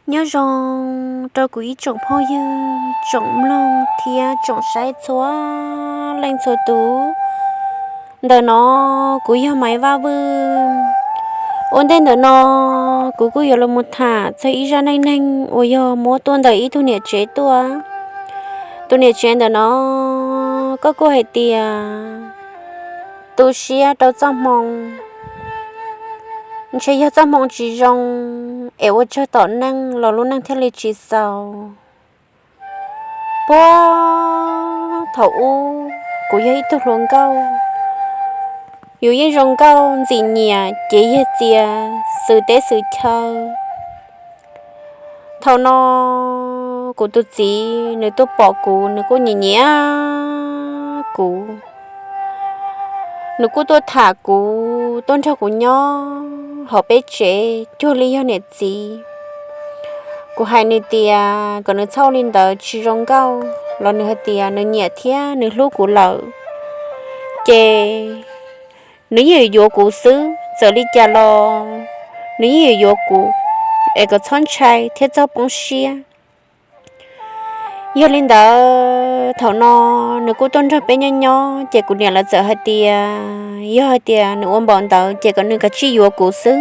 Nyob zoo rau kuv ib tsoom phooj ywg, tsoom mloog thiab tsoom saib txhua leej txhua tus. Ntawm no kuv yog Maiv Vaj Vwj. Ua ntej ntawm no kuv kuj yuav los mus tham txog ib zaj neej neeg uas yog muab tuaj ntawm ib tug niam tsev tuaj. Tus niam tsev ntawm no koj kuj hais tias tu siab rau txoj hmoo, ntshe yog txoj hmoo tsis zoo es ua tsawg tom neej los lub neej thiaj li tsis xaus. Puag thaum ub kuv yog ib tug hluas nkauj, yus yeej zoo nkauj ntxim nyiam cev yag txias xwm teb xwm chaw. Thaum no kuv tus txiv nws tuaj pom kuv, nws kuj nyiam nyiam kuv. Nws kuj tuaj tham kuv, tuaj nrog kuv nyob hauv peb tsev cuag li yog niam txiv. Kuv hais nws tias kom nws txhob ua li ntawd tsis zoo nkauj los nws hais tias nws nyiam thiab nws hlub kuv lawm, ces nws yeej yuav yuav kuv xwb, txawm li cas los nws yeej yuav yuav kuv, es kom txhob ntshai thiab txhob poob siab. Yog li ntawd thaum no nws kuj tuaj nrog peb nyob nyob, ces kuv niam lawv txawm hais tias yog hais tias nws ua npaum ntawd ces kom nws kav tsij yuav kuv xwb.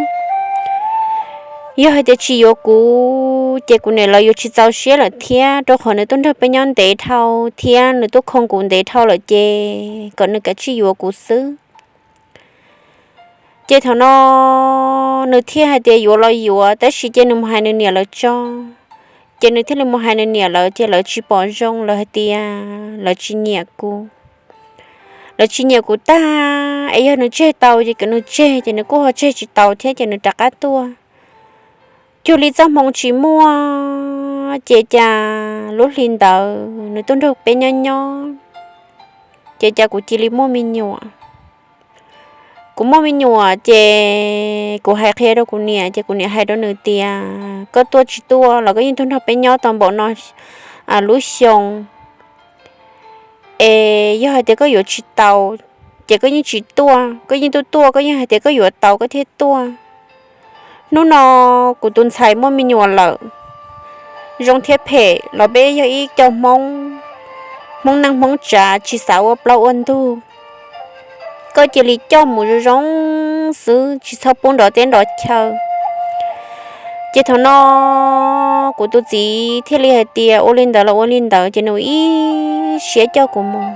Yog hais tias tsis yuav kuv ces kuv niam lawv yuav tsis txaus siab lawm thiab, rau qhov nws tuaj nrog peb nyob ntev dhau thiab nws tuaj khoo kuv ntev dhau lawm ces kom nws kav tsij yuav kuv xwb. Ces thaum no nws thiaj hais tias yuav los yuav, tab sis ces nws mus hais nws niam lawv tso. Ces nws thiaj li mus hais nws niam lawv, ces lawv tsis pom zoo, lawv hais tias lawv tsis nyiam kuv. Lawv tsis nyiam kuv tag, es yog nws tseg tau ces kom nws tseg, ces nws kuj ho tseg tsis tau thiab ces nws rov qab tuaj. Cuag li txoj hmoo tsis muaj, ces cas lub hli ntawd nws tuaj nrog peb nyob nyob, ces cas kuv cia li muaj me nyuam. Kuv muaj me nyuam ces kuv hais qhia rau kuv niam, ces kuv niam hais rau nws tias koj tuaj tsis tuaj los koj yeej tuaj nrog peb nyob tau npaum no lub xyoo, es yog hais tias koj yuav tsis tau ces koj yeej tsis tuaj, koj yeej tuaj tuaj koj yeej hais tias koj yuav tau koj thiaj tuaj. Hnub no kuv tus ntxhais muaj me nyuam lawm, zoo thiab phem los peb yog ib co Hmoob, Hmoob neej Hmoob tsav tsis xav ua plaub ua ntug. Koj cia li coj mus zoo zoo xwb, tsis txhob pub nrov teb nrov chaw. Ces thaum no kuv tus txiv thiaj li hais tias ua li ntawd los ua li ntawd, ces nws ib siab coj kuv mus.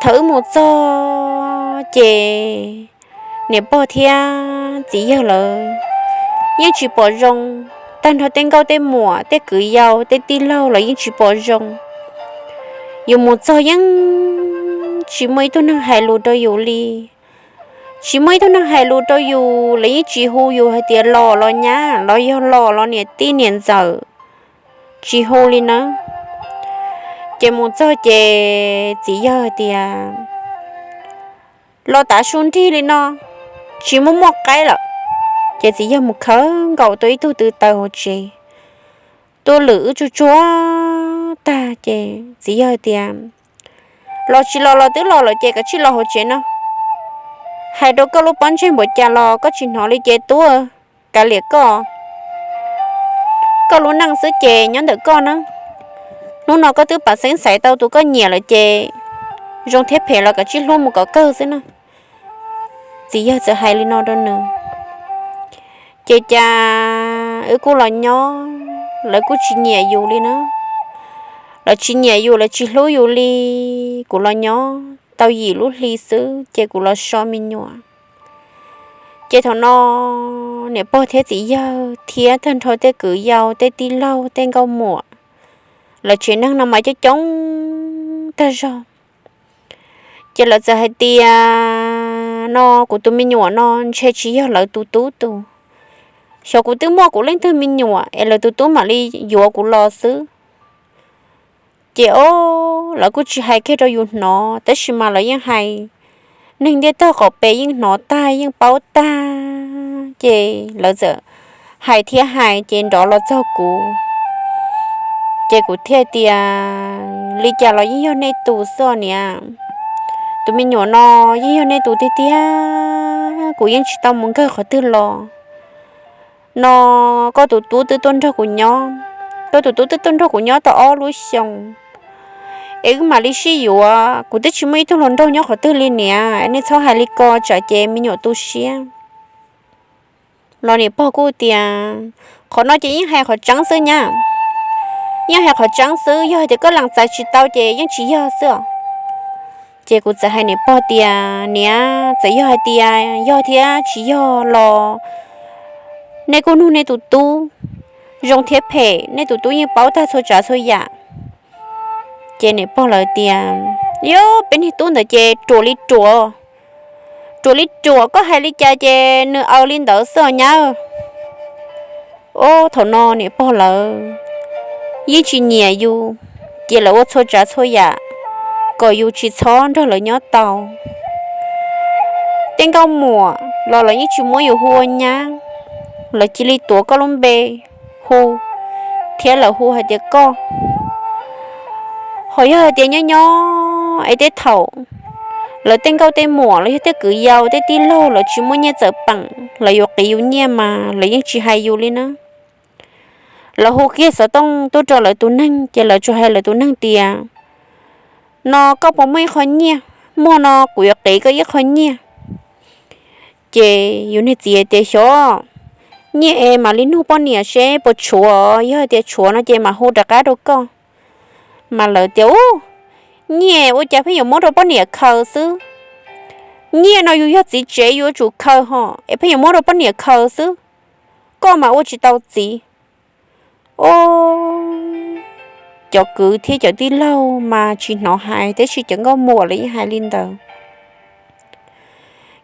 Thaum wb mus txog ces niam pog thiab txiv yawg lawv yeej tsis pom zoo, tag nrho tej nkauj tej muam tej kwv yau tej tij laug los yeej tsis pom zoo. Yus mus txog yeej tsis muaj ib tug neeg hais lus rau yus li. Tsis muaj ib tug neeg hais lus rau yus, lawv yeej tsis hu yus hais tias los los nyab los yog los los niam tij niam ntxawm, tsis hu li na. Ces mus txog ces txiv yawg hais tias los tav su nrig li no, tsis muaj muaj qaib lawm. Ces txiv yawg mus khawb nkaus tau ib tug tw taws hauv tsev, tuaj lwm wb tsuj tsuag tag ces txiv yawg hais tias los tsis los los twb los lawm ces kav tsij los hauv tsev no. Hais rau koj lub pob ntseg npaum cas los koj tsis hnov li ces tuaj kav liam koj. Koj lub neej xwb ces nyob ntawm koj na. Hnub no koj twb pam xeeb xaiv tau tus koj nyiam lawm ces zoo thiab phem los kav tsij hlub mus kom kawg xwb na. Txiv yawg txawm hais li no rau nws. Ces cas wb kuj los nyob, lawv kuj tsis nyiam yus li na. Lawv tsis nyiam yus, lawv tsis hlub yus li. Kuv los nyob tau yim lub hli xwb ces kuv los so me nyuam. Ces thaum no niam pog thiab txiv yawg thiab tag nrho tej kwv yau tej tij laug tej nkauj muam, lawv tsev neeg no mas coob coob tag zog. Ces lawv txawm hais tias no kuv tus me nyuam no ntshe tsis yog lawv tus tub tus. Xyov kuv twb muaj kuv leej twg me nyuam es lawv tus tub mam li yuav kuv los xwb. Ces o, lawv kuj tsis hais kiag rau yus hnov, tab sis mas lawv yeej hais, neeg ntiaj tog qaum pes yeej hnov tag yeej paub tag. Ces lawv txawm hais thiab hais ces nrov los txog kuv. Ces kuv thiaj tias li cas los yeej yog nej tus xwb os niam. Tus me nyuam no yeej yog nej tus tiag tiag, kuv yeej tsis tau mus nkawg qhov twg los. no koj tus tub twb tuaj nrog kuv nyob, koj tus tub twb tuaj nrog kuv nyob tau ob lub xyoos, es wb mam li sib yuav. Kuv twb tsis muaj ib tug hluas nraug nyob qhov twg li niam, nej txhob hais li ko tsam ces me nyuam tu siab. Los niam pog kuj tias, qhov no ces yeej hais qhov tseeb xwb nyab, yeej hais qhov tseeb xwb, yog hais tias koj lees txais tsis tau ces yeej tsis yog xwb os. Ces kuv txawm hais niam pog tias, niam, txawm yog hais tias yog thiab tsis yog los nej kuj nug nej tus tub, zoo thiab phem nej tus tub yeej paub tag txhua tsav txhua yam. Ces niam pog lawv tias, yuav peb niag tub ntawd ces ruam li ruam, ruam li ruam, koj hais li cas ces nws aws li ntawd xwb os nyab. Ob, thaum no niam pog lawv yeej tsis nyiam yus, ces lawv ua txhua tsav txhua yam kom yus tsis txhob nrog lawv nyob tau. Tej nkauj muam los lawv yeej tsis muab yus hu ua nyab, lawv cia li tuav koj lub npe hu, thiab lawv hu hais tias koj. Ho yog hais tias nyob nyob es tej thaum lawv tej nkauj tej muam los yog tej kwv yau tej tij laug lawv tsis muaj nyiaj txawm peem, lawv yuav qiv yus nyiaj mas lawv yeej tsis hais yus li na. Lawv hu kiag xov tooj tuaj rau lawv tus neeg ces lawv tsuas hais lawv tus neeg tias, no koj puas muaj ib qho nyiaj? Muaj no kuv yuav qiv koj ib qho nyiaj. Ces yus niag txiv tias, xyov, nyiaj es mam li nug poj niam seb puas tshuav, yog hais tias tshuav no ces mam hu rov qab rau koj. Mas lawv tias, u, nyiaj ua cas pheej yuav muab rau poj niam khaws xwb? Nyiaj no yus yog txiv tsev yus yuav tsum khaws hos es pheej yuav muab rau poj niam khaws xwb, koj mas ua tsis tau txiv. O, cov kwv thiab cov tij laug mas tsis hnov hais, tab sis cov nkauj muam lawv yeej hais li ntawd.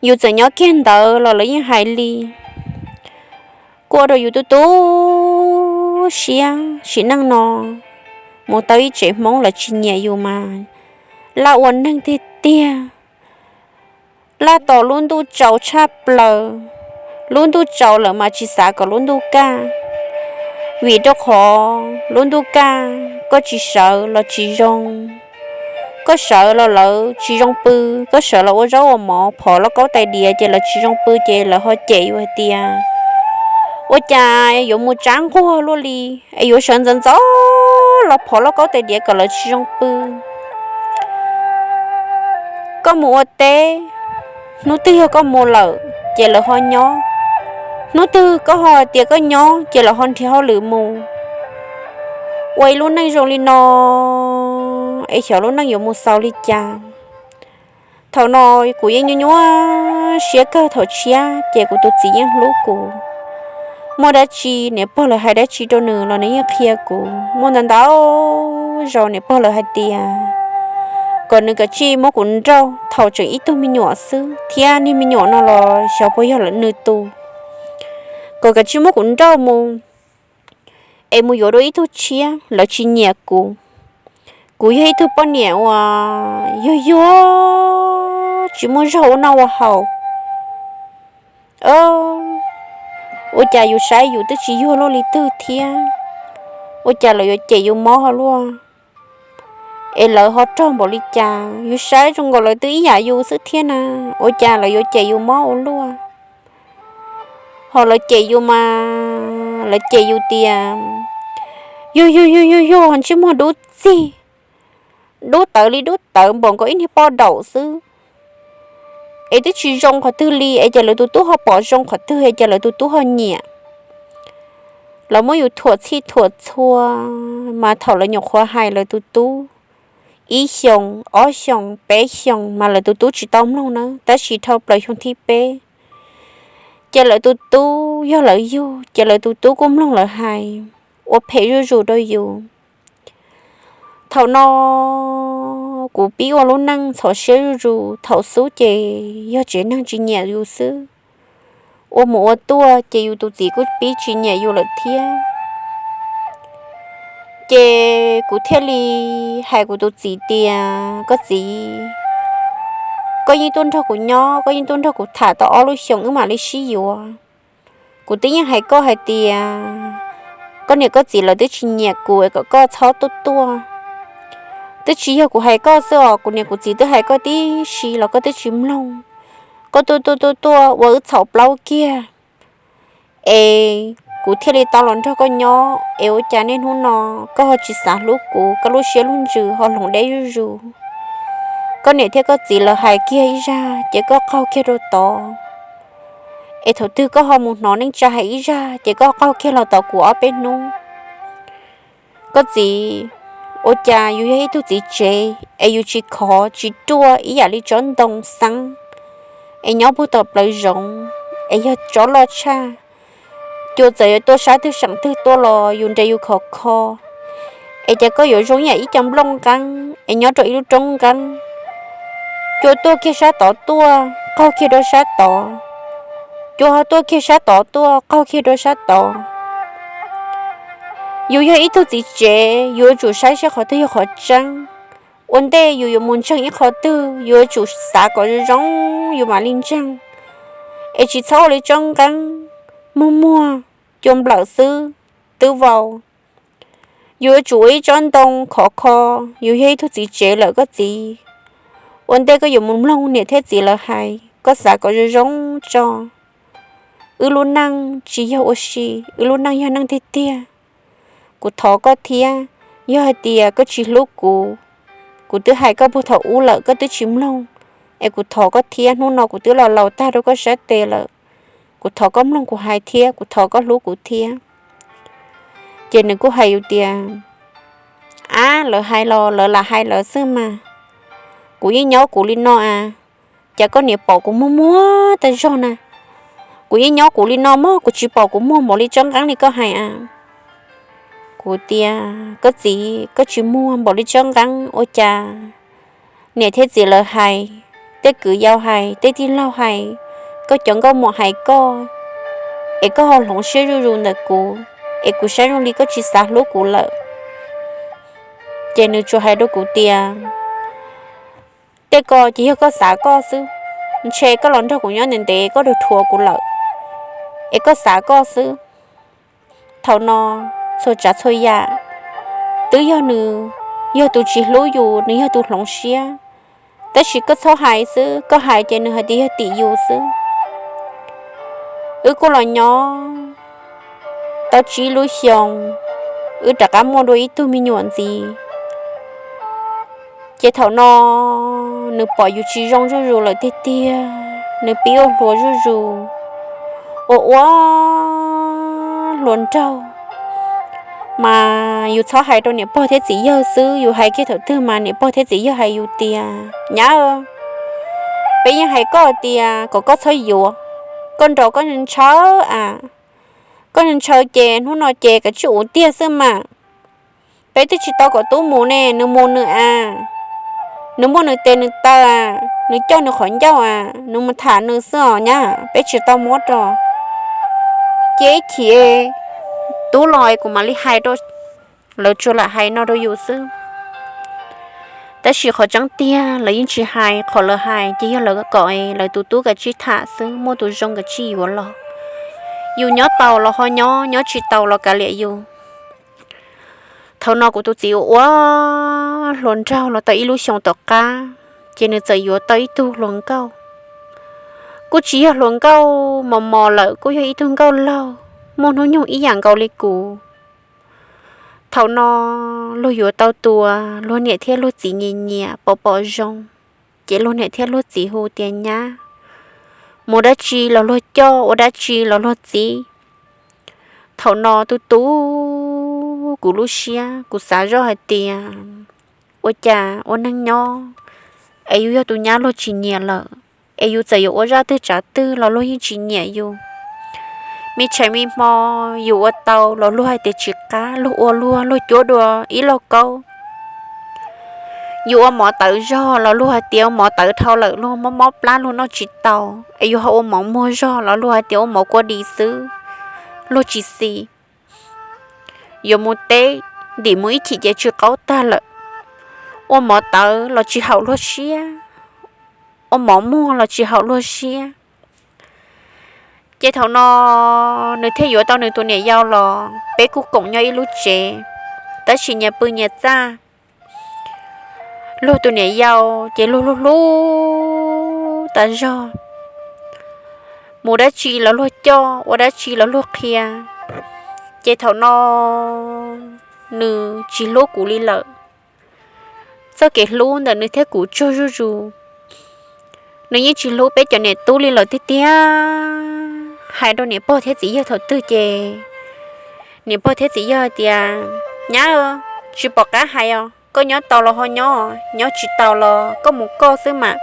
Yus txawm nyob kiag ntawd los lawv yeej hais li. Kuj ua rau yus tu tu siab, sim neej no mus tau ib tsev Hmoob lawv tsis nyiam yus mas laj ua neeg tiag tiag. Laj tos lub ntuj tsaus tshaj plaws, lub ntuj tsaus lawm mas tsis xav kom lub ntuj kaj, vim rau qhov lub ntuj kaj koj tsis sawv los tsis zoo. Koj sawv los lawv tsis zoo pw, koj sawv los ua zaub ua mov phov lauj kaub tais diav ces lawv tsis zoo pw ces lawv ho cem yus hais tias, ua cas yuav mus tsab nquag luaj li, es yuav sawv ntxov ntxov los phov lauj kaub tais diav kom lawv tsis zoo pw. Koj mus ua teb, hnub twg yog koj mus lawm ces lawv ho nyob, hnub twg koj ho hais tias koj nyob ces lawv ho nrhiav hauj lwm mus. Ua ib lub neej zoo li no es xyov lub neej yuav mus xaus li cas. Thaum no kuv yeej nyuaj nyuaj siab kawg, thaum tshiab ces kuv tus txiv yeej hlub kuv. Muaj dab tsi niam pog lawv hais dab tsi rau nws los nws yeej qhia kuv. Muaj ntau ntau zaus niam pog lawv hais tias kom nws kav tsij muab kuv nrauj thaum tseem ib tug me nyuam xwb, thiab niag me nyuam no los xyov puas yog nws tus. Kom kav tsij muab kuv nrauj mus es mus yuav dua ib tug tshiab, lawv tsis nyiam kuv. Kuv yog ib tug poj niam uas yuag yuag, tsis muaj zog ua noj ua haus. Ua cas yus saib yus twb tsis yuag luaj li twg thiab, ua cas lawv yuav cem yus mob ho luaj, es lawv ho rog npaum li cas? Yus saib zoo nkaus lawv twb ib yam yus xwb thiab na, ua cas lawv yuav cem yus mob ua luaj? Ho lawv cem yus mas lawv cem yus tias yuag yuag yuag yuag yuag, ntsej muag dub txig, dub tawv li dub tawv npaum nkaus ib niag poj daum xwb, es twb tsis zoo qhov twg li, es cas lawv tus tub ho pom zoo qhov twg, es cas lawv tus tub ho nyiam. Lawv muab yus thuam txhij thuam txhua, mas thaum lawv nyuam qhuav hais lawv tus tub ib xyoos, ob xyoos, peb xyoos mas lawv tus tub tsis tau mloog na, tab sis dhau plaws xyoo thib peb, ces lawv tus tub yog lawv yug, ces lawv tus tub kuj mloog lawv hais, ua phem zuj zus rau yus. Thaum no kuv pib ua lub neej ntxhov siab zuj zus, thaum xub ces yog tsev neeg tsis nyiam yus xwb, ua mus ua tuaj ces yus tus txiv kuj pib tsis nyiam yus lawm thiab. Ces kuv thiaj li hais kuv tus txiv tias, koj txiv, koj yeej tuaj nrog kuv nyob, koj yeej tuaj nrog kuv tham tau ob lub xyoos wb mam li sib yuav. Kuv twb yeej hais koj hais tias koj niam koj txiv lawv twb tsis nyiam kuv es kom koj txhob tuaj tuaj. Twb tsis yog kuv hais koj xwb os, kuv niam kuv txiv twb hais koj tib si los koj twb tsis mloog. Koj tuaj tuaj tuaj tuaj ua wb txhaum plaub kiag, es kuv thiaj li tau los nrog koj nyob, es ua cas niaj hnub no koj ho tsis xav hlub kuv, koj lub siab lub ntsws ho hloov deb zuj zus? Koj niam thiab koj txiv lawv hais kiag ib zaj ces koj qaug kiag rau tod, es thaum twg koj ho mus hnov neej tsa hais ib zaj ces koj qaug kiag los tom kuv ob peb hnub. Koj txiv, ua cas yus yog ib tug txiv tsev es yus tsis khov tsis ruaj ib yam li tsob ntoo xeeb es nyob puag tom plawv zoov, es yog tsob loj tshaj, cua txawm yuav tuaj sab twg seem twg tuaj los yus nres yus khov kho, es cas koj yuav zoo ib yam ib co nplooj nqeeb es nyob rau ib lub roob nqeeb? Cua tuaj kiag sab tod tuaj, qaug kiag rau sab tod, cua ho tuaj kiag sab tod tuaj, qaug kiag rau sab tod. Yus yog ib tug txiv tsev, yus yuav tsum saib seb qhov twg yog qhov tseeb. Ua ntej yus yuav mus ntseeg ib qho twg, yus yuav tsum xav kom zoo zoo yus mam li ntseeg, es tsis txhob ua li tsob nqeeb muag muag, cua nplawm xwb, twb vau. Yus yuav tsum ua ib tsob ntoo khov kho. Yus yog ib tug txiv tsev lawm koj txiv, ua ntej koj yuav mus mloog niam thiab txiv lawv hais, koj xav kom zoo zoo tso. Wb lub neej tsis yog ua si, wb lub neej yog neej tiag tiag. Kuv thov koj thiab, yog hais tias koj tsis hlub kuv, kuv twb hais koj puag thaum ub lawm koj twb tsis mloog, es kuv thov koj thiab, hnub no kuv twb los laus tag rau koj sab tes lawm, kuv thov koj mloog kuv hais thiab, kuv thov koj hlub kuv thiab. Ces nws kuj hais yus tias, ab, lawv hais los lawv lam hais lawv xwb mas, kuv yeej nyob kuv li no as, cas koj niam pom kuv muag muag tag zog na? Kuv yeej nyob kuv li no mog, kuv tsis pom kuv muag npaum li tsob nqeeb li koj hais as. Kuv tias, koj txiv, koj tsis muag npaum li tsob nqeeb ua cas niam thiab txiv lawv hais, tej kwv yau hais, tej tij laug hais, koj cov nkauj muam hais koj, es koj ho hloov siab zuj zus ntawm kuv, es kuv saib zoo li koj tsis xav hlub kuv lawm. Ces nws tsuas hais rau kuv tias, tej ko ces yog koj xav koj xwb, ntshe koj los nrog kuv nyob ntev ntev koj dhuav kuv lawm, es koj xav koj xwb. Thaum no txhua tsav txhua yam twb yog nws, yog tus tsis hlub yus, nws yog tus hloov siab. Tab sis koj txhob hais xwb, koj hais ces nws hais tias yog tim yus xwb. Wb kuj los nyob tau tsib lub xyoo, wb rov qab muaj dua ib tug me nyuam ntxiv. Ces thaum no nws pom yus tsis zoo zuj zus lawm tiag tiag, nws pib ua hluas zuj zus, ua ua hluas nraug. Mas yus txhob hais rau niam pog thiab txiv yawg xwb, yus hais kiag thaum twg mas niam pog thiab txiv yawg hais yus tias, nyab, peb yeej hais koj tias kom koj txhob yuav, koj nrog koj ntshaw a, koj ntshaw ces hnub no ces kav tsij ua tiag xwb mas. Peb twb tsis tau kom tub mus ne, nws mus nws a, nws muaj nws tes nws taw a, nws coj nws qhov ncauj a, nws mus tham nws xwb os nyab, peb tsis tau muab rau. Ces ib chim tub los kuv mam li hais rau. Lawv tsuas lam hais no rau yus xwb, tab sis qhov tseeb tiag lawv yeej tsis hais. Qhov lawv hais ces yog lawv kom lawv tus tub kav tsij tham xwb, muaj tus zoo kav tsij yuav los. Yus nyob tau los ho nyob, nyob tsis tau los kav liam yus. Thaum no kuv tus txiv ua ua hluas nraug los tau ib lub xyoo tom qab, ces nws txawm yuav tau ib tug hluas nkauj. Kuj tsis yog hluas nkauj mos mos lawm, kuj yog ib tug nkauj laug, muaj hnub nyoog ib yam nkaus li kuv. Thaum no luag yuav tau tus luag niam thiab luag txiv nyiam nyiam pom pom zoo, ces luag niam thiab luag txiv hu tias nyab. Mus dab tsi los luag coj, ua dab tsi los luag txib. Thaum no tu tu kuv lub siab, kuv xav zoj hais tias, ua cas ua neej nyob es yus yog tus nyab luag tsis nyiam lawm, es yus txawm yuav ua zaj twg tsav twg los luag yeej tsis nyiam yus. Me tshaim me hmo yus ua tau los luag hais tias tsis qab, luag ua luag, luag cuab dua ib lauj kaub. Yus ua mov tawv zog los luag hais tias ua mov tawv dhau lawm, luag mob mob plab, luag noj tsis tau. Es yus ho ua mov muag zog los luag hais tias ua mov kua dis xwb, luag tsis xis. Yuav mus teb, ntim mus ib chim ces tsw qaub tag lawm. Ua mov tawv los tsis haum luag siab, ua mov muag los tsis haum luag siab. Ces thaum no nws thiaj yuav tau nws tus niam yau los peb kuj koom nyob ib lub tsev, tab sis nyias pw nyias txaj. Luag tus niam yau ces luag hlub hlub tas zog, mus dab tsi los luag coj, ua dab tsi los luag qhia. Ces thaum no nws tsis hlub kuv li lawm. Txoj kev hlub ntawm nws thiab kuv tsaug zuj zus. Nws yeej tsis hlub peb cov niam tub li lawm tiag tiag. Hais rau niam pog thiab txiv yawg thaum twg ces niam pog thiab txiv yawg hais tias, Nyab, tsis pom qab hais os, koj nyob tau los ho nyob, nyob tsis tau los koj mus koj xwb mas.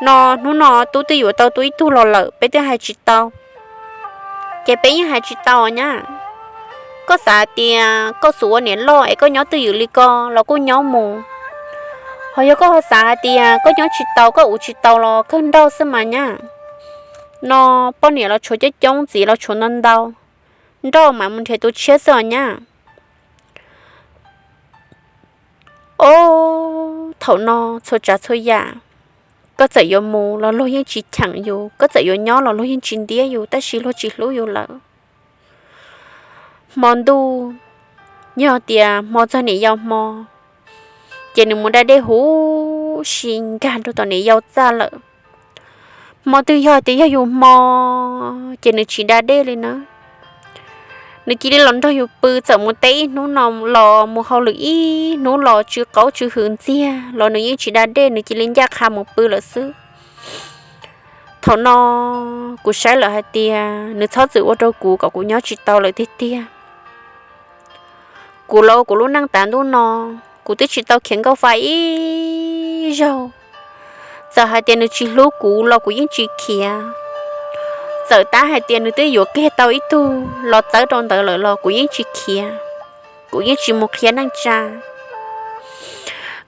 No hnub no tub twb yuav tau tub ib tug los lawm, peb twb hais tsis tau. Ces peb yeej hais tsis tau nyab. Koj xav hais tias koj xub ua niam loj es koj nyob twj ywm li ko los kuj nyob mus. Ho yog koj ho xav hais tias koj nyob tsis tau, koj ua tsis tau los kawg nrauj xwb mas nyab. No poj niam los tshuav coob coob, txiv los tshuav ntau ntau, nrauj mas mus nrhiav tus tshiab xwb os nyab. Ob, thaum no txhua tsav txhua yam, koj txawm yuav mus los luag yeej tsis cheem yus, koj txawm yuav nyob los luag yeej tsis ntiab yus, tab sis luag tsis hlub yus lawm. Hmo ntuj, yog tias hmo txog niam yau hmo, ces nws mus da dej huv si nkag rau tom niam yau txaj lawm. Hmo twg yog tias yog yus hmo, ces nws tsis da dej li na. Nws cia li los nrog yus pw, txawm mus teb ib hnub no los mus hauj lwm ib hnub los tsw qaub tsw hws ntxiag los nws yeej tsis da dej, nws cia li ncaj qha mus pw lawm xwb. Thaum no kuv saib lawm hais tias nws txhob txwm ua rau kuv kom kuv nyob tsis tau lawm tiag tiag. Kuv los kuv lub neej tas ntuj no, kuv twb tsis tau khiav nkauj fa ib zaug. Txawm hais tias nws tsis hlub kuv los kuv yeej tsis khiav. Txawm tab hais tias nws twb yuav kiag tau ib tug los txawb rau ntawd lawm los kuv yeej tsis khiav. Kuv yeej tsis mus qhia neej tsa.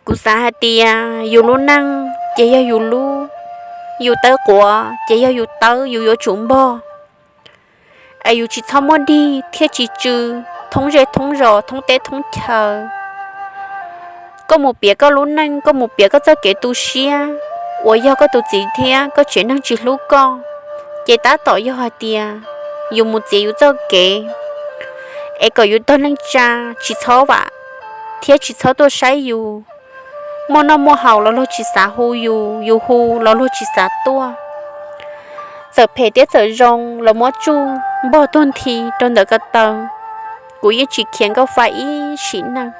Kuv xav hais tias yus lub neej ces yog yus lub, yus tawb quav ces yog yus tawb, yus yuav tsum npog. Es yus tsis txhob muab dig thiab tsis tsw thoob zej thoob zos, thoob teb thoob chaw. Koj mus piav koj lub neej, koj mus piav koj txoj kev tu siab uas yog koj tus txiv thiab koj tsev neeg tsis hlub koj, ces tab tom yog hais tias yus mus txiav yus txoj kev, es kom yus tog neej tsa tsis txhob vam thiab tsis txhob tuaj saib yus. Muaj noj muaj haus los luag tsis xav hu yus, yus hu los luag tsis xav tuaj. Txawm phem thiab txawm zoo los muab tsuj npog tuag nthi rau ntawm ko taw. Kuv yeej tsis khiav nkauj fa ib sim neej.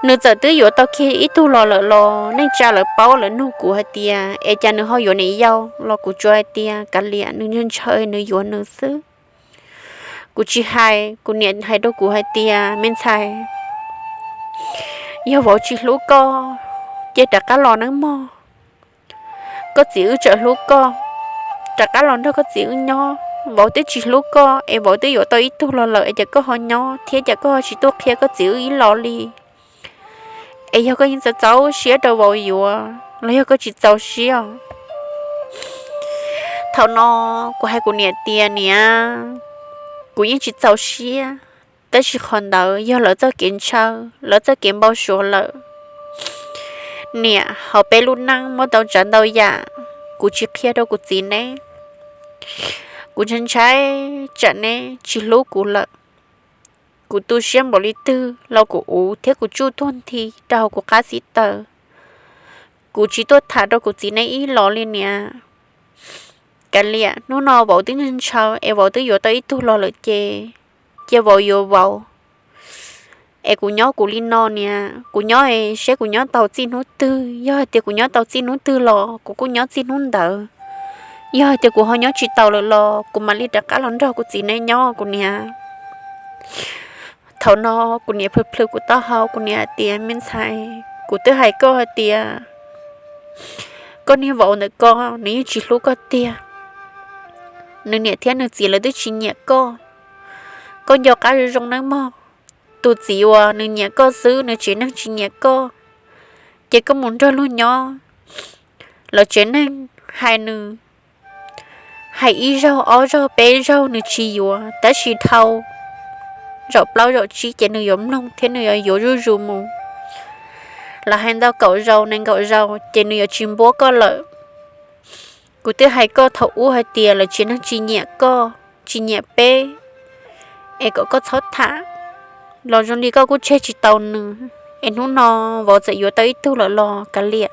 Nws txawm twb yuav tau kiag ib tug los lawm los neej tsa lawv paub, lawv nug kuv hais tias es cas nws ho yuav niam yau los kuv tsuas hais tias kav liam, nws ntshaw ntshaw nws yuav nws xwb. Kuv tsis hais, kuv niam hais rau kuv hais tias me ntxhais, yog vauv tsis hlub koj ces rov qab los nawb mog. Koj txiv wb tseem hlub koj, rov qab los nrog koj txiv wb nyob. Vauv twb tsis hlub koj es vauv twb yuav tau ib tug los lawm es cas koj ho nyob thiab cas koj ho tsis tuaj qhia koj txiv wb ib los li? Es yog koj yeej txaus txaus siab rau vauv yuav los yog koj tsis txaus siab? Thaum no kuv hais kuv niam tias niam, kuv yeej tsis txaus siab, tab sis qhov ntawd yog lawv txoj kev ntshaw, lawv txoj kev npau suav lawm. Niam, hauv peb lub neej muaj ntau tsav ntau yam, kuv tsis qhia rau kuv txiv neb. Kuv ntshai ntshai tsam neb tsis hlub kuv lawm. Kuv tu siab npaum li twg los kuv uv thiab kuv tsuj tuag nthi rau hauv kuv qab xib taws. Kuv tsis tuaj tham rau kuv txiv neb ib los li niam. Kav liam, hnub no vauv twb ntshaw es vauv twb yuav tau ib tug los lawm ces cia vauv yuav vauv. Es kuv nyob kuv li no niam, kuv nyob es seb kuv nyob tau txij hnub twg. Yog hais tias kuv nyob tau txij hnub twg los kuv kuj nyob txij hnub ntawd. Yog hais tias kuv ho nyob tsis taus lawm los kuv mam li rov qab los nrog kuv txiv neb nyob kuv niam. Thaum no kuv niam plhws plhws kuv taub hau, kuv niam hais tias me ntxhais, kuv twb hais koj hais tias koj niag vauv ntawm koj nws yeej tsis hlub koj tiag. Nws niam thiab nws txiv lawv twb tsis nyiam koj. Koj nco qab zoo zoo nawb mog. Tus txiv uas nws nyiam koj xwb, nws tsev neeg tsis nyiam koj, ces koj mus nrog luag nyob. Lawv tsev neeg hais nws, hais ib zaug ob zaug peb zaug nws tsis yuav, tab sis dhau zaum plaub zaum tsib ces nws yuav mloog thiab nws yuav yuav zuj zus mus. Lawv hais ntau kaum zaus nees nkaum zaus ces nws yuav tsis npuab koj lawm. Kuv twb hais koj thaum ub hais tias lawv tsev neeg tsis nyiam koj, tsis nyiam peb, es kom koj txhob tham los zoo li koj kuj tseg tsis tau nws. Es hnub no vauv txawm yuav tau ib tug lawm los kav liam.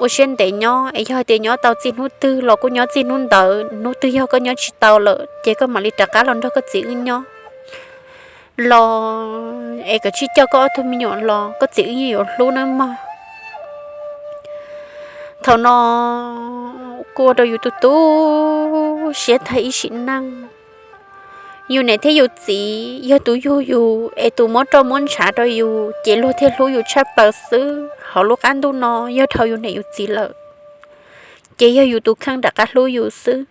ua siab ntev nyob, es yog hais tias nyob tau txij hnub twg los kuj nyob txij hnub ntawd, hnub twg yog koj nyob tsis tau lawm ces koj mam li rov qab los nrog koj txiv wb nyob los, es kom tsij coj koj ob tug me nyuam los koj txiv wb yeej yuav hlub nawb mog. Thaum no kuj ua rau yus tu tu siab tag ib sim neej. Yus niam thiab yus txiv yog tus yug yus es tus muab roj muab ntshav rau yus ces luag thiaj hlub yus tshaj plaws xwb. Hauv lub qab ntuj no yog dhau yus niam yus txiv lawm ces yog yus tus kheej rov qab hlub yus xwb.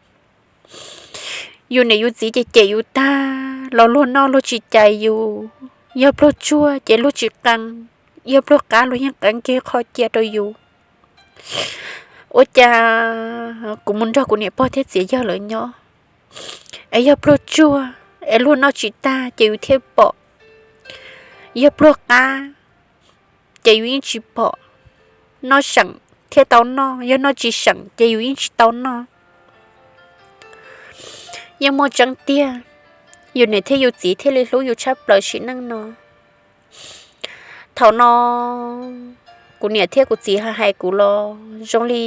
Yus niam yus txiv ces cem yus tag los luag noj luag tsis cais yus. Yog pluag tsuag ces luag tsis qee, yog pluag qab luag yeej qee kiag qhov cia rau yus. Ua cas kuv mus nrog kuv niam pog thiab txiv yawg lawv nyob, es yog pluag tsuag es luag noj tsis tag ces yus thiaj pom, yog pluag qab ces yus yeej tsis pom. Noj seem thiaj tau noj, yog noj tsis seem ces yus yeej tsis tau noj. Yeej muaj tseeb tiag, yus niam thiab yus txiv thiaj li hlub yus tshaj plaws sim neej no. Thaum no kuv niam thiab kuv txiv hais kuv los zoo li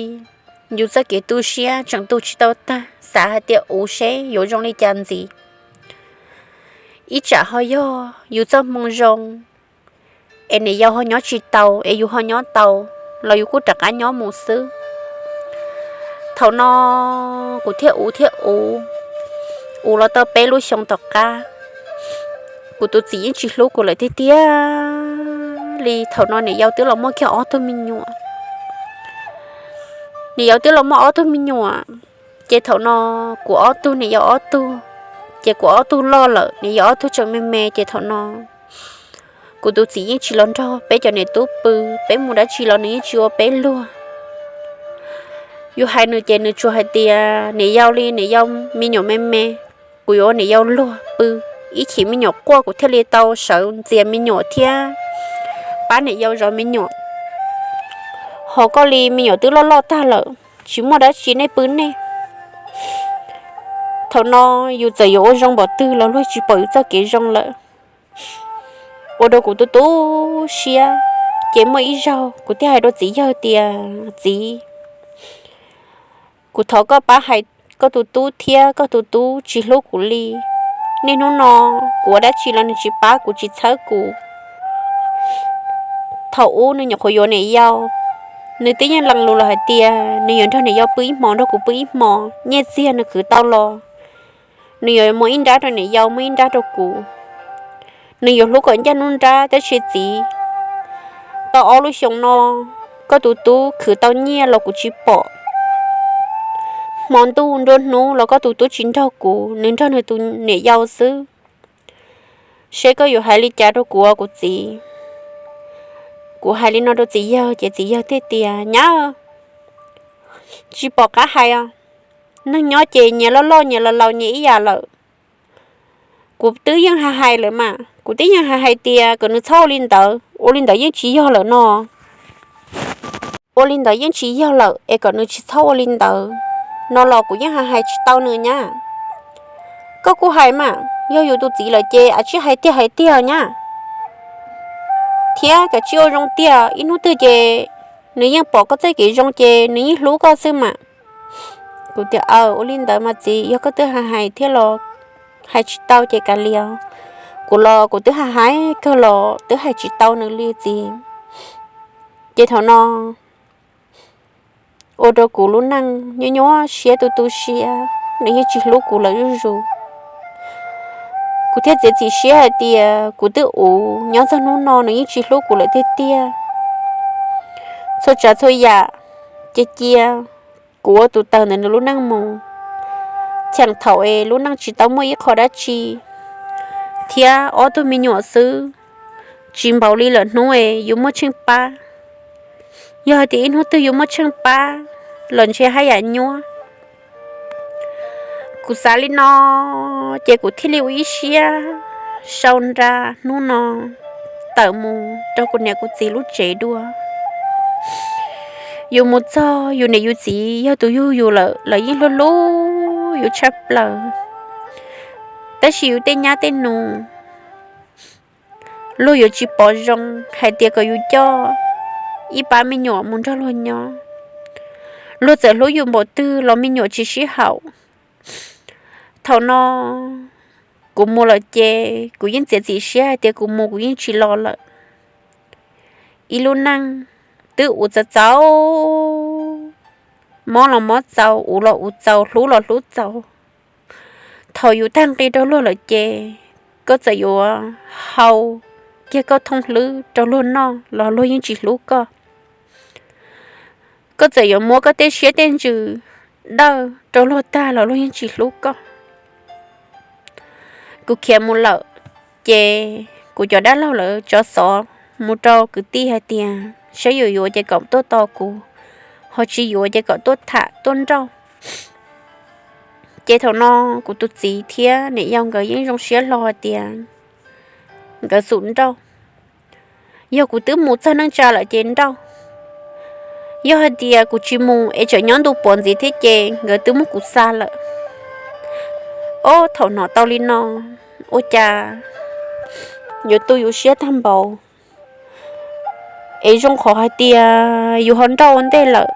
yus txoj kev tu siab tseem tu tsis tau tag, xav hais tias ua seb yuav zoo li cas ntxiv. Ib tsam ho yog yus txoj hmoo zoo es niam yau ho nyob tsis tau es yus ho nyob tau los yus kuj rov qab nyob mus xwb. Thaum no kuv thiaj ua thiab ua, ua los tau peb lub xyoo tom qab, kuv tus txiv yeej tsis hlub kuv lawm tiag tiag li. Thaum no niam yau twb los muaj kiag ob tug me nyuam. Niam yau twb los muaj ob tug me nyuam, ces thaum no kuv ob tug niam yau ob tug, ces kuv ob tug loj lawm, niam yau ob tug tseem me me, ces thaum no kuv tus txiv yeej tsis los nrog peb cov niam tub pw, peb mus dab tsi los nws yeej tsis ua peb luag. Yus hais nws ces nws tsuas hais tias niam yau li niam yau me nyuam me me, kuv yuav ua niam yau luag pw, ib chim me nyuam quaj kuv thiaj li tau sawv ntxias me nyuam thiab pab niam yau zov me nyuam. Ho koj li me nyuam twb loj loj tag lawm, tsis muaj dab tsi nej pw nej. Thaum no yus txawm yuav ua zoo npaum twg los luag tsis pom yus txoj kev zoo lawm. Ua rau kuv tu tu siab, ces muaj ib zaug kuv thiaj hais rau txiv yawg tias, txiv, kuv thov koj pab hais koj tus tub thiab, koj tus tub tsis hlub kuv li. Niaj hnub no kuv ua dab tsi los nws tsis pab kuv tsis txhawb kuv. Thaum ub nws nyuam qhuav yuav niam yau, nws twb yeej lees lus los hais tias nws yuav nrog niam yau pw ib hmos, nrog kuv pw ib hmos, nyiaj txiag nws khwv tau los nws yuav muab ib nrab rau niam yau, muab ib nrab rau kuv. Nws yuav hlub kom ncaj nruab nrab, tab sis txiv, tau ob lub xyoo no koj tus tub khwv tau nyiaj los kuv tsis pom. Hmo ntuj nruab hnub los koj tus tub tsis nrog kuv, nws nrog nws tus niam yau xwb. Seb koj yuav hais li cas rau kuv, kuv txiv? Kuv hais li no rau txiv yawg ces txiv yawg thiaj tias, nyab, tsis pom qab hais os. Neeg nyob ces nyias loj loj nyias laus laus nyias ib yam lawm. Kuv twb yeej hais hais lawm mas, kuv twb yeej hais hais tias kom nws txhob ua li ntawd, ua li ntawd yeej tsis yog lawm no. Ua li ntawd yeej tsis yog lawm es kom nws tsis txhob ua li ntawd no los kuv yeej hais hais tsis tau nws nyab. Koj kuj hais mas, yog yus tus txiv lawm ces a tsij hais tiag hais tiag nyab, thiab kav tsij ua zoo tiag, ib hnub twg ces nws yeej pom koj txoj kev zoo ces nws yeej hlub koj xwb mas. Kuv tias, aw, ua li ntawd mas txiv, yog koj twb hais hais thiab los hais tsis tau ces kav liam. Kuv los kuv twb hais hais kawg los twb hais tsis tau nws li txiv. Ces thaum no ua rau kuv lub neej nyuaj nyuaj siab tu tu siab, nws yeej tsis hlub kuv lawm zuj zus. Kuv thiaj txiav txim siab hais tias kuv twb ua, nyob txog hnub no nws yeej tsis hlub kuv lawm tiag tiag. Txhua tsav txhua yam cia cia kuv ua tus tawg ntawm nws lub neej mus. Cheem thaum es lub neej tsis tau muaj ib qho dab tsi thiab ob tug me nyuam xwb, tsis npaum li lawm hnub es yus muaj tsheej pab. Yog hais tias ib hnub twg yus muaj tsheej pab los ntshe haj yam nyuaj. Kuv xav li no ces kuv thiaj li ua ib siab sau nra hnub no tawm mus rau kuv niam kuv txiv lub tsev dua. Yus mus txog yus niam yus txiv yog tus yug yus lawm, lawv yeej hlub hlub yus tshaj plaws. Tab sis yus tej nyab tej nus luag yuav tsis pom zoo hais tias kom yus coj ib pab me nyuam mus nrog luag nyob. luag txawm hlub yus npaum twg los me nyuam tsis sib haum. Thaum no kuv mus lawm ces kuv yeej txiav txim siab hais tias kuv mus kuv yeej tsis los lawm. Ib lub neej twb ua txaus txaus, mob los mob txaus, ua los ua txaus, hlub los hlub txaus. Thaum yus tag nqi rau luag lawm ces koj txawm yuav hau kiag koj thooj hlwb rau luag noj los luag yeej tsis hlub koj. Koj txawm yuav muab koj tej siab tej ntsws dawj rau luag tag los luag yeej tsis hlub koj. Kuv khiav mus lawm ces kuv cov dab laug lawv tso xov mus rau kwv tij hais tias saib yuav yuav ces kom tuaj tos kuv, ho tsis yuav ces kom tuaj tham tuaj nrauj. Ces thaum no kuv tus txiv thiab niam yau nkawd yeej zoo siab hlo hais tias nkawd xum nrauj. Yog kuv twb mus txog neej tsa lawm ces nrauj. Yog hais tias kuv tsis mus es tseem nyob ntu puav ntxiv thiab ces nkawd twb muab kuv xa lawm. Ob thaum hnov tau li no, ua cas yuav tu yus siab tag npaum. Es zoo qhov hais tias yus ho nrauj ua ntej lawm,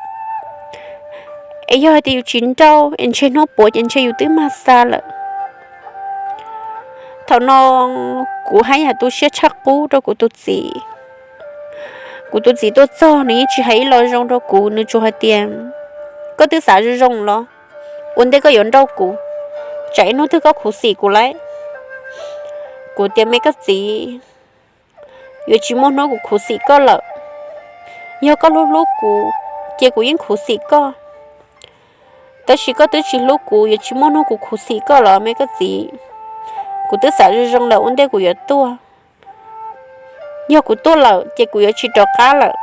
es yog hais tias yus tsis nrauj es ntshe hnub puav ces ntshe yus twb mag xa lawm. Thaum no kuv haj yam tu siab tshaj qub rau kuv tus txiv. Kuv tus txiv tuaj txog nws yeej tsis hais ib lo zoo rau kuv, nws tsuas hais tias, koj twb xav zoo zoo los, ua ntej koj yuav nrauj kuv, tsam ib hnub twg koj khuv xim kuv lauj. Kuv tias me koj txiv, yuav tsis muaj hnub kuv khuv xim koj lawm. Yog koj hlub hlub kuv ces kuv yeej khuv xim koj, tab sis koj twb tsis hlub kuv, yuav tsis muaj hnub kuv khuv xim koj los me koj txiv. Kuv twb xav zoo zoo lawm ua ntej kuv yuav tuaj. Yog kuv tuaj lawm ces kuv yuav tsis rov qab lawm.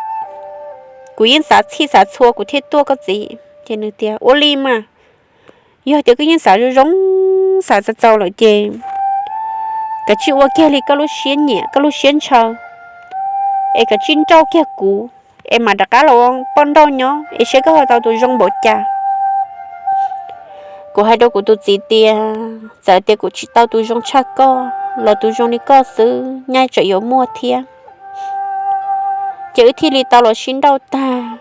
Kuv yeej xav txhij xav txhua kuv thiaj tuaj koj txiv. Ces nws tias ua li mas, yog tias koj yeej xav zoo zoo, xav txaus txaus lawm ces kav tsij ua kiag li koj lub siab nyiam koj lub siab ntshaw, es kav tsij nrauj kiag kuv, es mam rov qab los ua poj nrauj nyob es seb koj ho tau tus zoo npaum cas. Kuv hais rau kuv tus txiv tias txawm tias kuv tsis tau tus zoo tshaj koj los tus zoo li koj xwb nyaj tseem yuav muaj thiab. Ces wb thiaj li tau los sib nrauj tag.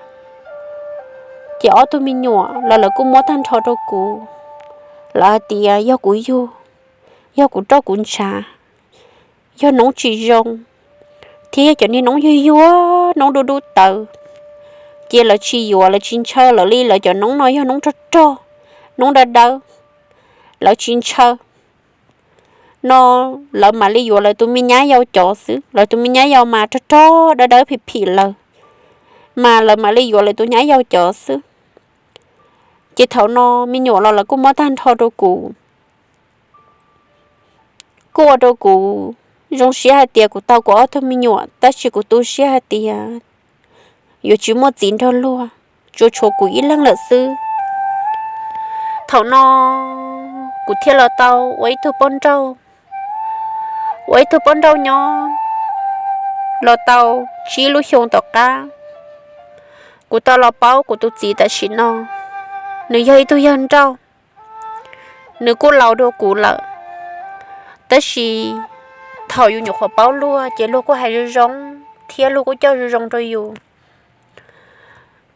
Ces ob tug me nyuam los lawv kuj muab tag nrho rau kuv. Lawv hais tias yog kuv yug, yog kuv roj kuv ntshav, yog noob tsis zoo, thiab yog cov niag noob yuag yuag noob dub dub tawv, ces lawv tsis yuav, lawv tsis ntshaw lawv li. Lawv cov noob no yog noob rog rog, noob dawb dawb, lawv tsis ntshaw. No lawv mam li yuav lawv tus me nyab yau cov xwb, lawv tus me nyab yau mas rog rog dawb dawb phim phim lawv, mas lawv mam li yuav lawv tus nyab yau cov xwb. Ces thaum no me nyuam los lawv kuj muab tag nrho rau kuv. Kuj ua rau kuv zoo siab hais tias kuv tau kuv ob tug me nyuam, tab sis kuv tu siab hais tias yuav tsis muaj txiv nrog luag, tsuas tshuav kuv ib leeg lawm xwb. Thaum no kuv thiaj los tau ua ib tug poj nrauj, ua ib tug poj nrauj nyob los tau tsib lub xyoo tom qab. Kuv tau los paub kuv tus txiv tam sim no, nws yog ib tug yawg nrauj, nws kuj laus dua kuv lawm, tab sis thaum yus nyuam qhuav paub luag ces luag kuj hais zoo zoo thiab luag kuj coj zoo zoo rau yus.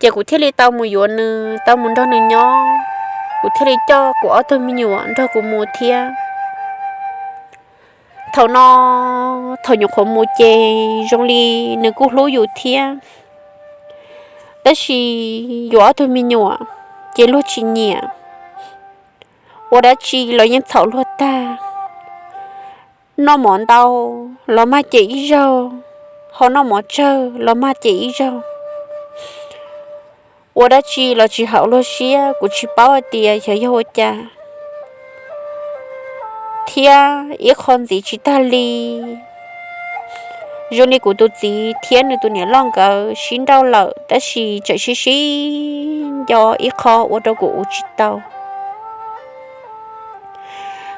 Ces kuv thiaj li tau mus yuav nws, tau mus nrog nws nyob, kuv thiaj li coj kuv ob tug me nyuam nrog kuv mus thiab. Thaum no, thaum nyuam qhuav mus ces zoo li nws kuj hlub yus thiab, tab sis yus ob tug me nyuam ces luag tsis nyiam, ua dab tsi los yeej txhaum luag tag. Noj mov ntau los mag cem ib zaug, ho noj mov tsawg los mag cem ib zaug. Ua dab tsi los tsis haum luag siab, kuv tsis paub hais tias xyov yog ua cas, thiab ib qho ntxiv tsis tag li. Zoo li kuv tus txiv thiab nws tus niam loj nkawd sib nrauj lawm, tab sis tseem sib sib nco ib qho ua rau kuv ua tsis tau.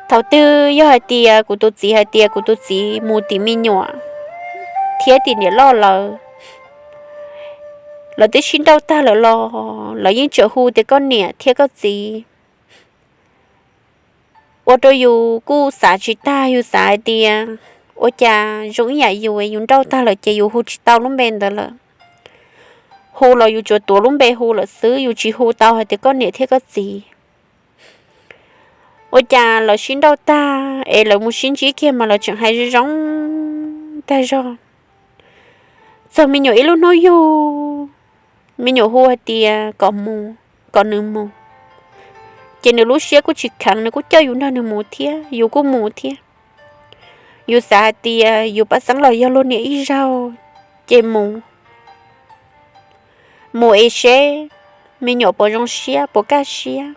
Thaum twg yog hais tias kuv tus txiv hais tias kuv tus txiv mus tim me nyuam thiab tim niam loj lawm, lawv twb sib nrauj tag lawm los lawv yeej tseem hu tias koj niam thiab koj txiv. Ua rau yus kuj xav tsis tag, yus xav hais tias ua cas zoo ib yam yus, yus nrauj tag lawm ces yus hu tsis tau lub npe ntawd lawm. hu los yus tsuas tuav lub npe hu lawm xwb, yus tsis hu tau hais tias koj niam thiab koj txiv. Ua cas lawv sib nrauj tag es lawv mus sib ntsib kiag mas lawv tseem hais zoo zoo tag zog. Txog me nyuam ib lub hnub yug, me nyuam hu hais tias kom mus, kom nws mus, ces nws lub siab kuj tsis kheev, nws kuj coj yus nrog nws mus thiab, yus kuj mus thiab. Yus xav hais tias yus paj xeeb los yog luag niam ib zaug, ces mus, mus es seb me nyuam puas zoo siab puas kaj siab.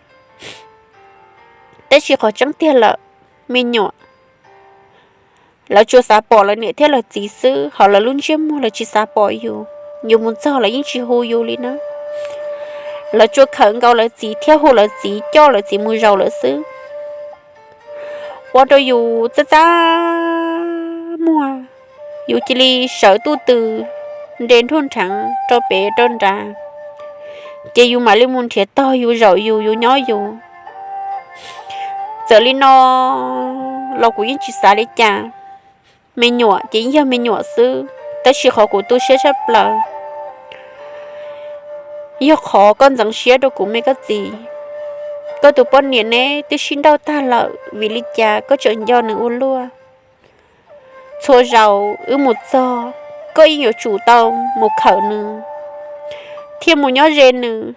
Tab sis qhov tseeb tiag lawm, me nyuam lawv tsuas xav pom lawv niam thiab lawv txiv xwb, hos lawv lub ntsiab muag lawv tsis xav pom yus. Yus mus txog lawv yeej tsis hu yus li na. Lawv tsuas khawm nkaus lawv txiv thiab hu lawv txiv, coj lawv txiv mus zaum lawm xwb. Ua rau yus txaj txaj muag, yus cia li sawv tuj tw nres nruj nrheev rau pem rau nrad, ces yus mam li mus nrhiav tog yus zaum yus, yus nyob yus. Txawm li no los kuv yeej tsis xav li cas. Me nyuam ces yeej yog me nyuam xwb, tab sis qhov kuv tu siab tshaj plaws yog qhov koj ntxeev siab rau kuv me koj txiv. Koj tus poj niam neb twb sib nrauj tag lawm, vim li cas koj tseem nco nws ua luaj? Txhua zaus wb mus txog, koj yeej yuav tsum tau mus khawm nws thiab mus nyob ze nws,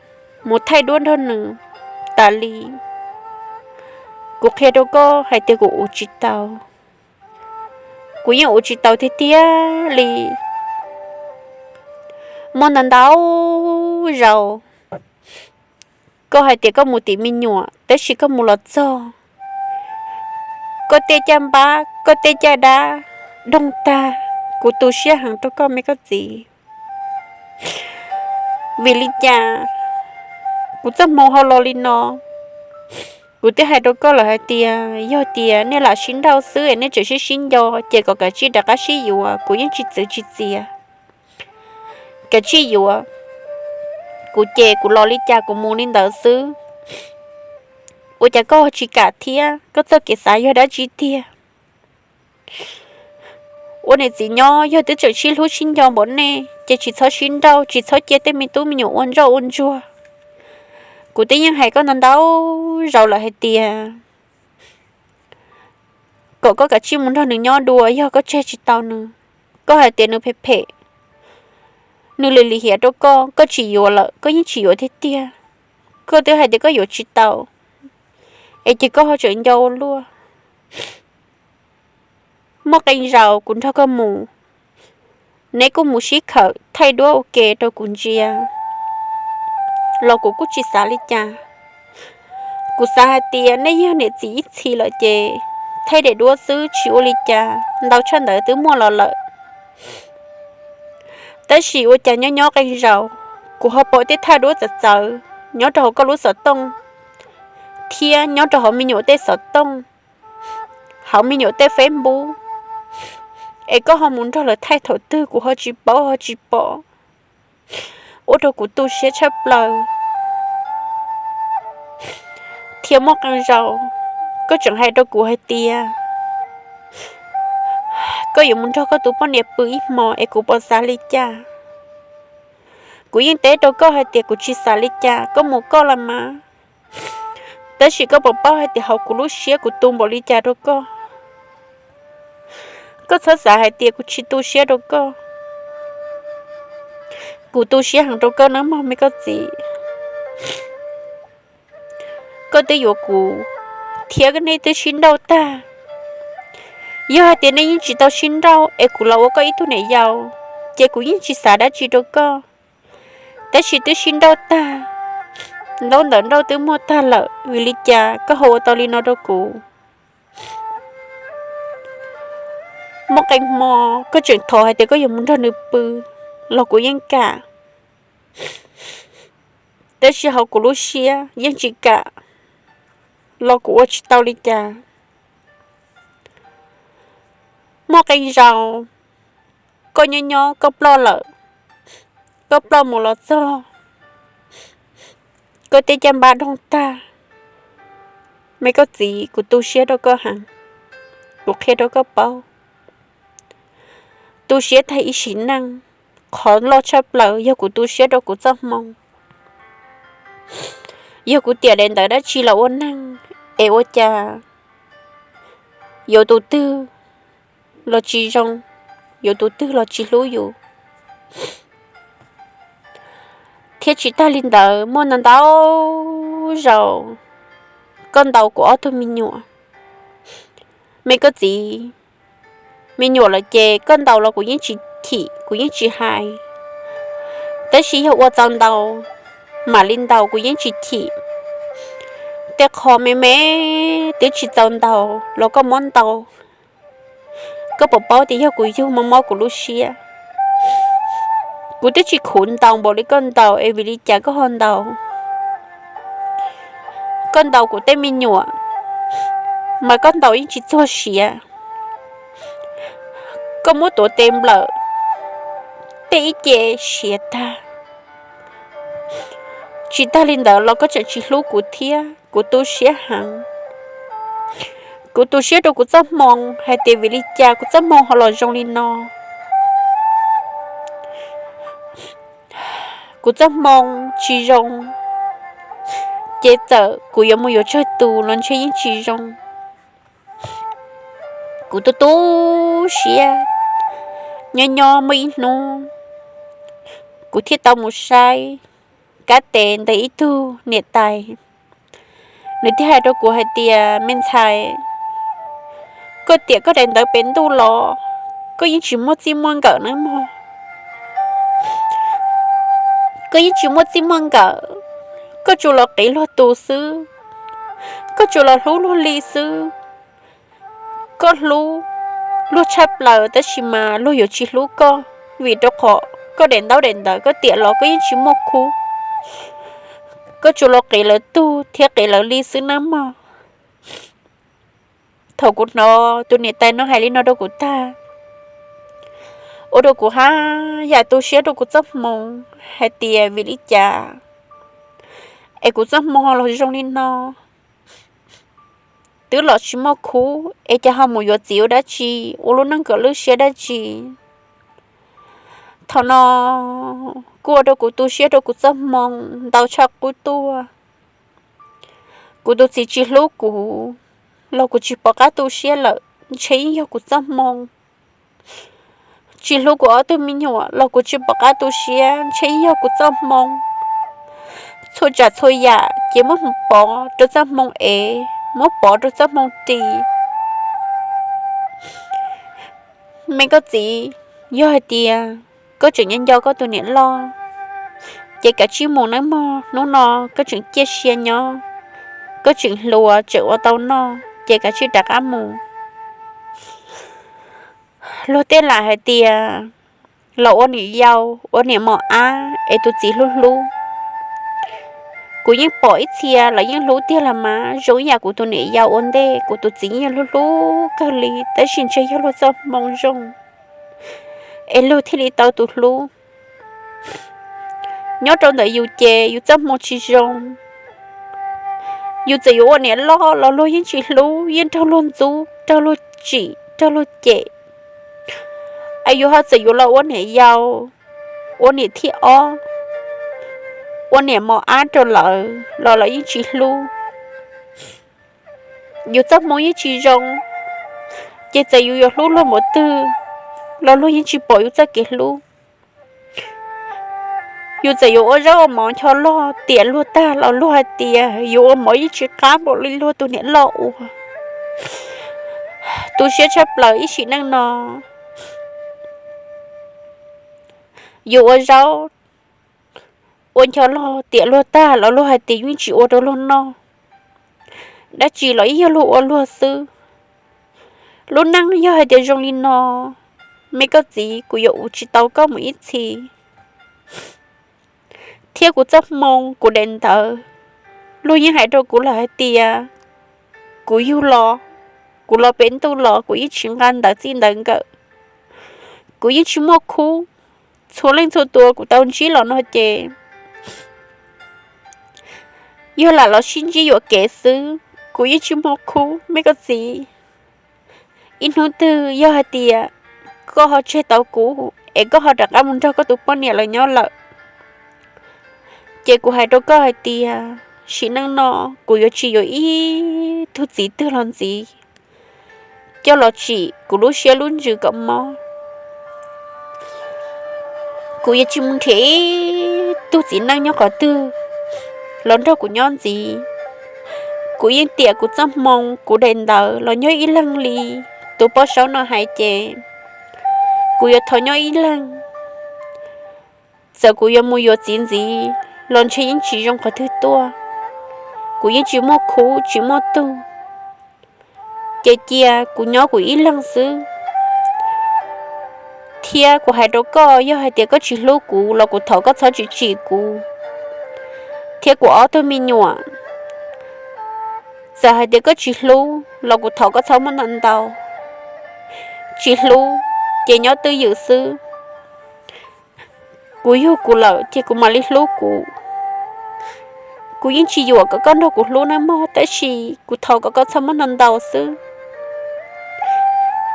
mus thaij duab nrog nws tas li. Kuv qhia rau koj hais tias kuv ua tsis tau, kuv yeej ua tsis tau tiag tiag li. Muaj ntau ntau zaus koj hais tias koj mus tim me nyuam, tab sis koj mus los txog, koj tej caj npab, koj tej caj dab doog tag. Kuv tu siab heev rau koj me koj txiv. Vim li cas kuv txoj hmoo ho los li no? Kuv twb hais rau koj lawm hais tias yog tias nej lam sib nrauj xwb es nej tseem sib sib nco, ces kom kav tsij rov qab sib yuav, kuv yeej tsis txwv tsis txiav. Kav tsij yuav, kuv ces kuv los li cas kuv mus li ntawd xwb. Ua cas koj tsis kam thiab? Koj txoj kev xav yog dab tsi tiag? Ua niam txiv nyob yog twb tseem sib hlub sib nco npaum nej ces tsis txhob sib nrauj, tsis txhob cia tej me tub me nyuam ua ntsoj ua ntsuag. Kuv twb yeej hais koj ntau ntau zaus lawm hais tias kom koj kav tsij mus nrog nws nyob dua, yog koj tseg tsis tau nws. Koj hais tias nws phem phem, nws lim lim hiam rau koj, koj tsis yuav lawm, koj yeej tsis yuav tiag tiag. Koj twb hais tias koj yuav tsis tau, es ces koj ho tseem nco ua luaj. Muaj qee zaus kuv nrog koj mus, neb kuj mus sib khawm thaij duab ua ke rau kuv ntsia, los kuv kuj tsis xav li cas. Kuv xav hais tias nej yog niam txiv ib txhis lawm ces thaij daim duab xwb tsis ua li cas, ntau tshaj ntawd twb muaj los lawm. Tab sis ua cas nyob nyob qee zaus kuv ho pom tej thaij duab txawv txawv nyob rau hauv koj lub xov tooj thiab nyob rau hauv me nyuam tej xov tooj, hauv me nyuam tej Facebook, es koj ho mus nrog lawv thaij thaum twg kuv ho tsis paub ho tsis pom. Ua rau kuv tu siab tshaj plaws. Thiab muaj qee zaus koj tseem hais rau kuv hais tias koj yuav mus nrog koj tus poj niam pw ib hmo es kuv puas xav li cas. Kuv yeej teb rau koj hais tias kuv tsis xav li cas, koj mus koj los mas. Tab sis koj puas paub hais tias hauv kuv lub siab kuv tu npaum li cas rau koj? Koj txhob xav hais tias kuv tsis tu siab rau koj. Kuv tu siab heev rau koj nawb mog me koj txiv. Koj twb yuav kuv thiab koj, nej twb sib nrauj tag. Yog hais tias nej yeej tsis tau sib nrauj es kuv los ua koj ib tug niam yau, ces kuv yeej tsis xav dab tsi rau koj. Tab sis twb sib nrauj tag, ntaub ntawv nrauj twb muaj tag lawm, vim li cas koj ho ua tau li no rau kuv? Muaj qee hmo koj tseem thov hais tias koj yuav mus nrog nws pw, los kuv yeej kam. Tab sis hauv kuv lub siab yeej tsis kam, los kuv ua tsis tau li cas. Muaj qee zaus koj nyob nyob koj ploj lawm, koj ploj mus los txog, koj tej caj npab doog tag. Me koj txiv, kuv tu siab rau koj heev, kuv qhia rau koj paub. Tu siab tag ib sim neej, qhov loj tshaj plaws yog kuv tu siab rau kuv txoj hmoo. Yog kuv tiam daim ntawv dab tsi los ua neeg, es ua cas yuav tus twg los tsis zoo, yuav tus twg los tsis hlub yus. Thiab tsis tag li ntawd, muaj ntau ntau zaus koj ntaus kuv ob tug me nyuam. Me koj txiv, me nyuam lawm ces koj ntaus los kuv yeej tsis chim, kuv yeej tsis hais. Tab sis yog ua txaus ntaus, mam li ntaus, kuv yeej tsis chim. Tej qho me me twb tsis txaus ntaus los koj muab ntaus. Koj puas paub tias yog kuv yug mob mob kuv lub siab? Kuv twb tsis khuv ntaus npaum li koj ntaus, es vim li cas koj ho ntaus? Koj ntaus kuv tej me nyuam, mas koj ntaus yeej tsis txuag siav. Koj muab tuav tes nplawm, tej ib ce siav tag. Tsis tag li ntawd los koj tseem tsis hlub kuv thiab, kuv tu siab heev. Kuv tu siab rau kuv txoj hmoo hais tias vim li cas kuv txoj hmoo ho los zoo li no. Kuv txoj hmoo tsis zoo, ces txawm kuv yuav mus yuav tsawg tus los ntshe yeej tsis zoo. Kuv tu tu siab. Nyob nyob muaj ib hnub, kuv thiaj tau mus saib kab tes ntawm ib tug niam tais. Nws thiaj hais rau kuv hais tias, me ntxhais, koj tiam koj daim ntawv pem ntuj los, koj yeej tsis muaj txij muaj nkawm nawb mog. Koj yeej tsis muaj txij muaj nkawm, koj tsuas los qiv luag tus xwb, koj tsuas los hlub luag li xwb. Koj hlub luag tshaj plaws tab sis mas luag yuav tsis hlub koj, vim rau qhov koj daim ntaub daim ntawv koj tiam los koj yeej tsis muaj khub. Koj tsuas los qiv lawv tug thiab qiv lawv li xwb nawb mog. Thaum kuv hnov tus niam tais no hais li no rau kuv tag, ua rau kuv haj yam tu siab rau kuv txoj hmoo hais tias vim li cas es kuv txoj hmoo los zoo li no. Twb los tsis muaj khub es cas ho mus yuav txiv ua dab tsi, ua lub neej kom lwj siab dab tsi. Thaum no kuj ua rau kuv tu siab rau kuv txoj hmoo ntau tshaj qub tuaj. Kuv tus txiv tsis hlub kuv los kuv tsis pom qab tu siab lawm, ntshe yeej yog kuv txoj hmoo. Tsis hlub kuv ob tug me nyuam los kuv tsis pom qab tu siab, ntshe yeej yog kuv txoj hmoo. Txhua tsav txhua yam ces muab pov rau txoj hmoo ev, muab pov rau txoj hmoo ris. Me koj txiv, yog hais tias koj tseem nyob nco koj tus niam loj, ces kav tsij mus nawb mog. Hnub no koj tseem ciaj sia nyob, koj tseem hluas tseem ua tau noj, ces kav tsij rov qab mus. Luag tej lam hais tias los ua niam yau ua niam mos ab es tus txiv hlub hlub. Kuv yeej pom ib txhia los yeej hlub tiag los mas, zoo ib yam kuv tus niam yau ua ntej, kuv tus txiv yeej hlub hlub kawg li, tab sis ntshe yog luag txoj hmoo zoo es luag thiaj li tau tus hlub. Nyob rau ntawm yus ces yus txoj hmoo tsis zoo. Yus txawm yuav ua niam loj los luag yeej tsis hlub, yeej raug luag ntxub, raug luag tsim, raug luag cem. Es yus ho txawm yuav los ua niam yau, ua niam thib ob, ua niam mos ab rau lawv los lawv yeej tsis hlub. Yus txoj hmoo yeej tsis zoo, ces txawm yus yuav hlub luag npaum twg los luag yeej tsis pom yus txoj kev hlub. Yus txawm yuav ua zaub ua mov ncho log tiam luag tag los luag hais tias yus ua mov yeej tsis qab npaum li luag tus niam loj ua. Tu siab tshaj plaws ib sim neej no, yus ua zaub ua ncho log tiam luag tag los luag hais tias yus yeej tsis ua rau luag noj. Dab tsi los yeej yog luag ua luag xwb. Lub neej yog hais tias zoo li no, me koj txiv, kuv yuav ua tsis tau koj mus ib txhis. Thiab kuv txoj hmoo, kuv daim ntawv, luag yeej hais rau kuv lawm hais tias kuv yug los, kuv los pem ntuj los kuv yeej tsis nqa ntawv txij ntawv nkawm, kuv yeej tsis muaj khub. Txhua leej txhua tus kuv tau ntsib los no ces yog lam los sib ntsib yuam kev xwb, kuv yeej tsis muaj khub, me koj txiv. Ib hnub twg yog hais tias koj ho tseg tau kuv es koj ho rov qab mus nrog koj tus poj niam lawv nyob lawm. Ces kuv hais rau koj hais tias sim neej no kuv yuav tsis yuav ib tug txiv twg los ntxiv coj los tsim kuv lub siab lub ntsws kom mob. Kuv yuav tsis mus nrhiav ib tug txiv neej nyob qhov twg los nrog kuv nyob ntxiv. Kuv yeej tiam kuv txoj hmoo kuv daim ntawv los nyob ib leeg li tus poj saub no hais ces kuv yuav thov nyob ib leeg. Txawm kuv yuav mus yuav txiv ntxiv los ntshe yeej tsis zoo qhov twg tuaj. Kuv yeej tsis muaj khub tsis muaj tug, ces cia kuv nyob kuv ib leeg xwb. Thiab kuv hais rau koj, yog hais tias koj tsis hlub kuv los kuv thov koj txhob tsim tsim kuv, thiab kuv ob tug me nyuam. Txawm hais tias koj tsis hlub los kuv thov koj txhob muab ntau ntau. Tsis hlub ces nyob twj ywm xwb. Kuv yug kuv lawm ces kuv mam li hlub kuv. Kuv yeej tsis yuam kom koj nrog kuv hlub nawb mog, tab sis kuv thov kom koj txhob muab ntau ntau xwb.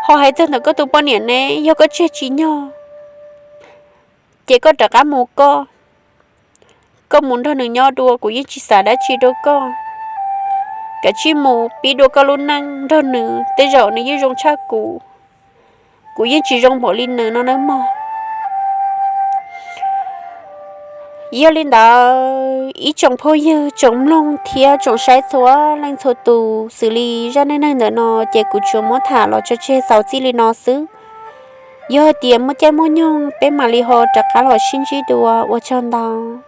Ho hais txog ntawm koj tus poj niam ne, yog koj tseg tsis nyog ces koj rov qab mus koj, koj mus nrog nws nyob dua, kuv yeej tsis xav dab tsi rau koj. Kav tsij mus pib dua koj lub neej nrog nws, tej zaum nws yeej zoo tshaj kuv, kuv yeej tsis zoo npaum li nws no nawb mog. Yog li ntawd ib tsoom phooj ywg tsoom mloog thiab tsoom saib txhua leej txhua tus, xws li zaj neej neeg ntawm no ces kuv tsuas muab tham los tso tseg xaus txij li no xwb. Yog hais tias muaj caij muaj nyoog peb mam li ho rov qab los sib ntsib dua, ua tsaug ntau.